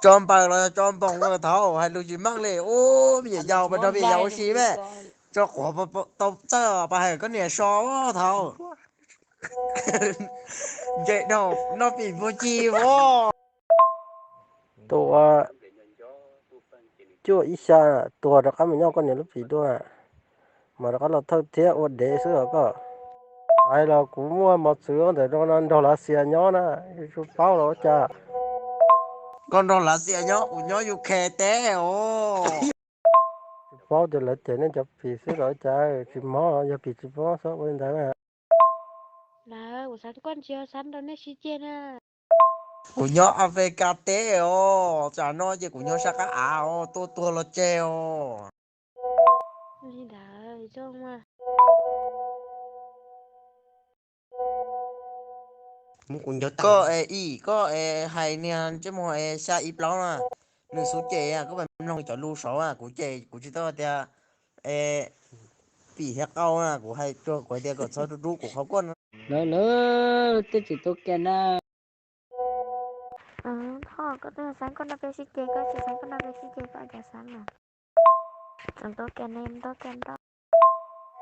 Tso npaws los tso npoos thaud, hais lus tsis meej li. Ub, me nyuam yaus pas nrog me nyuam yaus ua si me. Tso quav tau txawj pas hais koj niam so thaud. Nce dhau noj pim npua ci os. Tus cuaj ib xya tuag rov qab mus nyob koj niam lub pim dua, mas rov qab los thawj thiab ua dev xwb os koj. Ais los kuv muaj mos txwv ntawm no nrog Lav Xias nyob na, tsis paub los ua cas. Koj nrog Lav Xias nyob, kuv nyob U K teb os. Tsis paub tias lawv cem nej cov pim xwb los ua cas, tsis mob yog pim tsis mob txhob ua li ntawd na. Lawv, kuv xav koj ntsia xav nrog nej sib ceg na. Kuv nyob Africa teb os, tsam no ces kuv nyob sab qab av os, tuaj tuag los tseg os. Li ntawd zoo mas. Koj es ib, koj es hais niag ntsej muag es xya ib plaub na, nws xub cem, koj pab mloog cov lus saud, kuv cem kuv tsis tau tias es pim thiab qau na, kuv hais rau kuv hais tias kom txhob rub rub kuv qhov kuaj no. Lawv, lawv twb tsis tau kiag na. Thoj, koj twb xav koj no peb sib ceg, koj tsis xav koj no peb sib ceg, koj cas xav mas. Tseem tau kiag ne, tau kiag nrau.